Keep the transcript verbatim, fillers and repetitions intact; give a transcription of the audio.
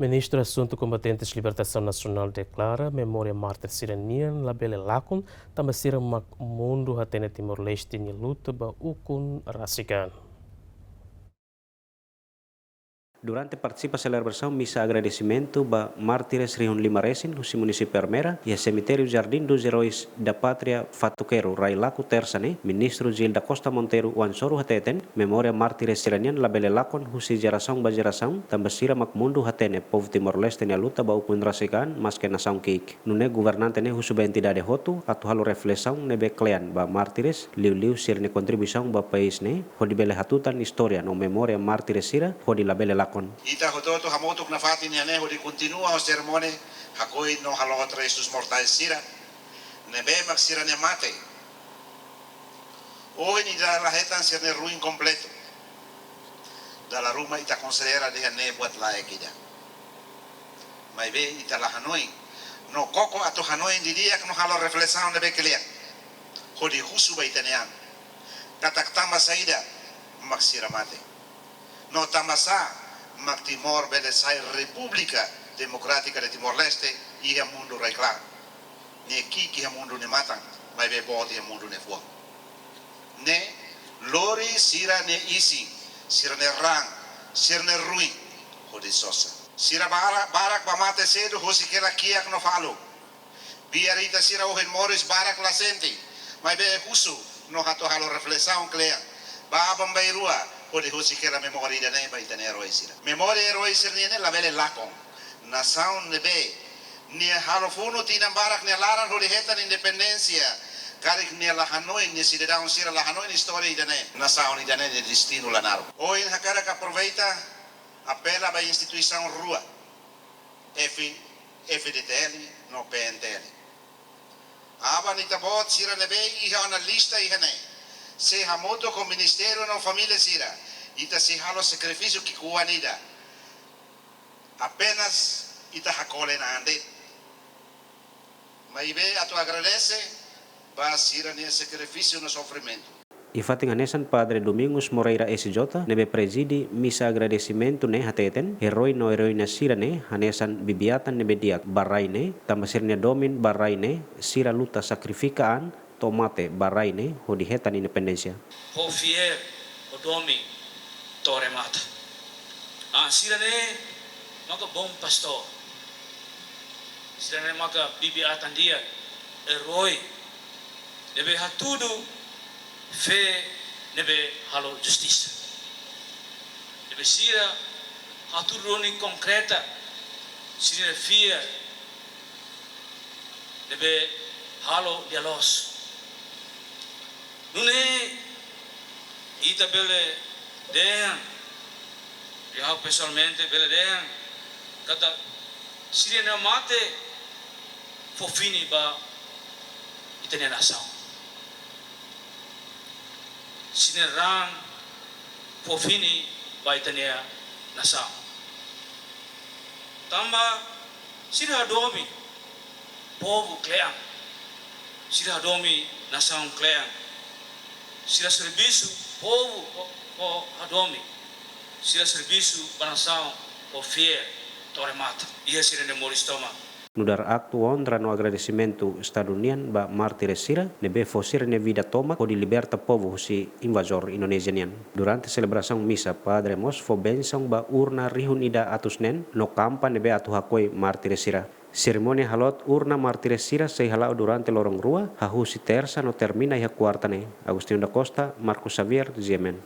Ministru Asuntu Kombatentes Libertasaun Nasionál deklara memória mártir sira-nian labele lakon, tanba sira mak mundu hatene Timor-Leste nia luta ba ukun rasik an. Durante partisipa selebrasaun misa agradesimentu ba mártires rihun lima resin husi munisípiu Ermera, iha semitériu Jardim dos Heróis da Pátria Fatuquero, Railaco, Tersa ne'e, Ministru Gil da Costa Monteiro Oan-Soru hateten, memória mártires sira-nian labele lakon husi jerasaun ba jerasaun, tanba sira mak mundu hatene povu Timor-Leste nia luta ba ukun rasik an, maske nasaun ki'ik. Nune'e governante ne'e husu ba entidade hotu atu halo reflesaun ne'ebé kle'an ba mártires, liuliu sira-nia kontribuisaun ba país ne'e, hodi bele hatutan istória no memória mártires sira, hodi labele lakon. Ita hotu-hotu hamutuk nafatin iha ne'e hodi kontinua ho serimónia hakoi no haloot restus mortais sira ne'ebé mak sira-nia mate. Ohin ita la hetan sira-nia ruin kompletu. Dala ruma ita konsidera dehan ne'e buat laek ida. Maibé ita la hanoin. No koko atu hanoin didi'ak no halo reflesaun ne'ebé kle'an. Hodi husu ba ita-nia an. Katak tanba saida mak sira mate. No tanba sá mak Timor bele sai Repúblika Demokrátika de Timor-Leste iha mundu rai-klaran. Nia ki'ik iha mundu nia matan, maibé boot iha mundu nia fuan. Ne'e lori sira-nia isin, sira-nia raan, sira-nia ruin, hodi sosa. Sira bara-, barak bá mate sedu husik hela kiak no faluk. Biar ita sira ohin moris barak la sente, maibé husu no atu halo reflesaun kle'an ba aban-bainrua, hodi husik hela memória ida-ne'e ba ita-nia erói sira. Memória erói sira-nian ne'e labele lakon. Nasaun ne'ebé nia halo funu tinan barak nia laran hodi hetan independénsia, karik nia la hanoin, nia sidadaun sira la hanoin istória ida-ne'e, nasaun ida-ne'e nia destinu la naruk. Ohin hakarak aproveita apela ba instituisaun rua, F, F-FDTL no P-NTL. Aban ita-boot sira ne'ebé iha ona lista iha ne'e, sei hamutuk ho ministériu no família sira, ita sei halo sakrifísiu ki'ikoan ida. Apenas ita hakole an de'it. Maibé atu agradese ba sira-nia sakrifísiu no sofrimentu. Iha fatin hanesan Padre Domingos Moreira S J, ne'ebé prezide misa agradesimentu ne'e hateten, erói no eróina sira-ne'e hanesan bibi-atan ne'ebé di'ak ba rai ne'e, tanba sira-nia domin ba rai ne'e, sira luta sakrifika an, to'o mate ba rai ne'e hodi hetan independénsia. Ho fiél, ho domin, to'o remata. Ah, sira-ne'e maka bom pastór. Sira-ne'e maka bibi-atan di'ak, erói. Ne'ebé hatudu fé ne'ebé halo justisa. Ne'ebé sira hatudu duni konkreta sira-nia fiar ne'ebé halo lia-loos. Nune'e ita bele dehan, i ha'u pesoalmente bele dehan, katak sira-nia mate fó fini ba ita-nia nasaun. Sira-nia raan fó fini ba ita-nia nasaun. Tanba sira hadomi povu kle'an. Sira hadomi nasaun kle'an. Sira servisu povu ho, ho hadomi. Sira servisu ba nasaun ho fiél to'o remata. Iha sira-nia moris tomak. Nu'udar aktu onra no agradesimentu Estadu nian ba mártires sira, ne'ebé fó sira-nia vida tomak hodi liberta povu husi invazór Indonézia nian. Durante selebrasaun misa, padre mós fó bensaun ba urna rihun ida atus neen, no kampa ne'ebé atu hakoi mártires sira. Serimónia haloot urna mártires sira sei hala'o durante loron rua, hahú husi Tersa no termina iha Kuarta ne'e. Agostinho da Costa, Marcos Xavier, G M N.